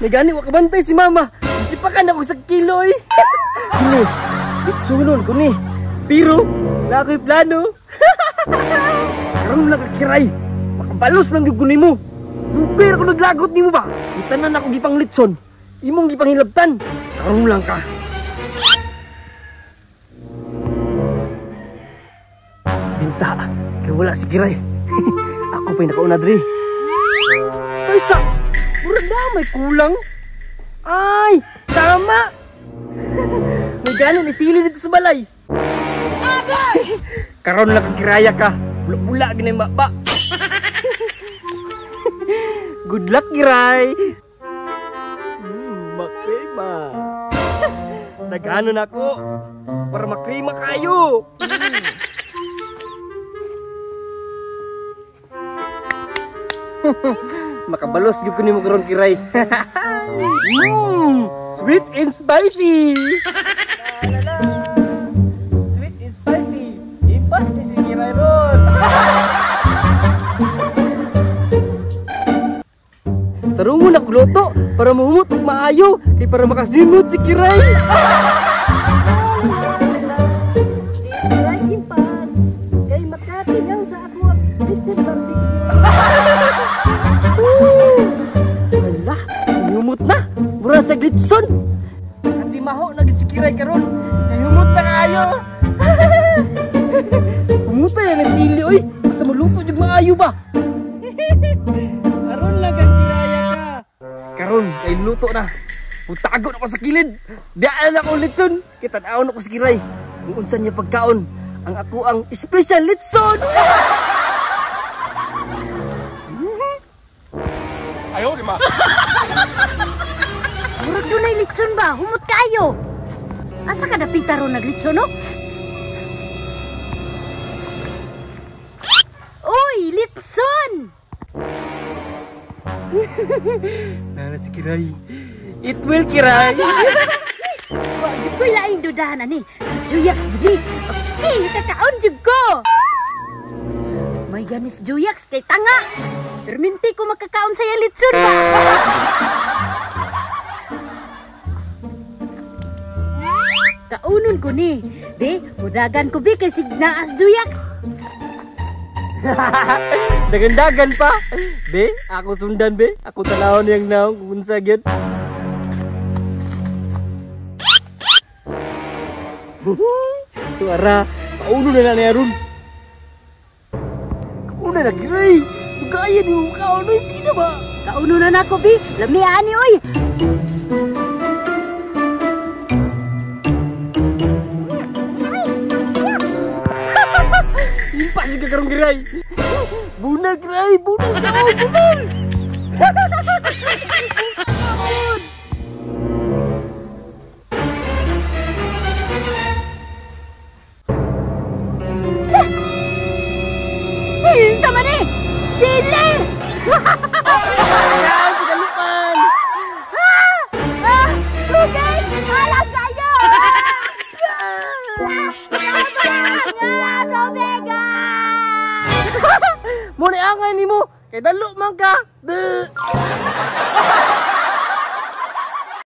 May gani wa kabantay si mama. Sipakan ako sa kilo eh. Kini, litsunon ko ni. Pero, na ako'y plano. Karon lang ka Kiray. Makabalos lang gyud ko nimo. Dugay ra ko naglagot nimo ba? Itanan ako gipang litson. Imong gipang hilabtan. Karon lang ka. Binta, kay wala si Kiray. Ako pa'y nakauna diri. Ay sa, mura na may kulang. Ay, tama. May ganin isili dito sa balay. Karon lang kang kiraya ka. Bula-bula ginay maba. Good luck, Kiray. Makrema. Nagano na ako para makrema kayo. Makabalos gyud ko nimo karon, Kiray. Sweet and spicy. Sweet and spicy. Ipas ni si Kiray ron. Tarungon ako luto para mahumot og maayo kay para makasimot si Kiray. Kiray impas kay makatilaw sa ako ang litson barbecue. Hala, humot na. Mura sa litson. Ati maho na si Kiray karon. Humot na kaayo. Humuta yan ang sili oy. Basta maluto jud maayo ba. Karon lang ang kiraya ka. Karon kay luto na. Utago na ko sa kilid. Daan na ako litson. Kitan-awon ako sa Kiray. Kung unsa niya pagkaon, ang ako ang special litson. Ayaw, di ma. Murag dunay litson ba? Humot kaayo. Asa ka dapita ron naglitson, no? Uy, litson! Nana si Kiray. It will, Kiray. Wa gyud ko'y laing dudahan ani. Juyax jud. Okay, kakaon jud ko. May ganis Juyax kay tanga. Perminti ko makakaon sa iyang litson ba. Kaunon ko ni. Di, mudagan ko bi kay signaas Juyax. Dagan-dagan pa. Be, ako sundan be. Ako tanawon niyang naong kung unsa gyud. Tuara, kauno na na niya ron. Kauno na Kiray. Gaya ni mo kauno, sige na ba? Kauno na nako bi. Lami ani oy. Impas ka karong Kiray. Bunal Kiray, bunal ka, bunal. Unsa man eh? Sili! Ayaw, sigalupan! Ah! Tubig! Alam kayo! Ah! Tubig! Muna angay nimo, kay dalo man ka.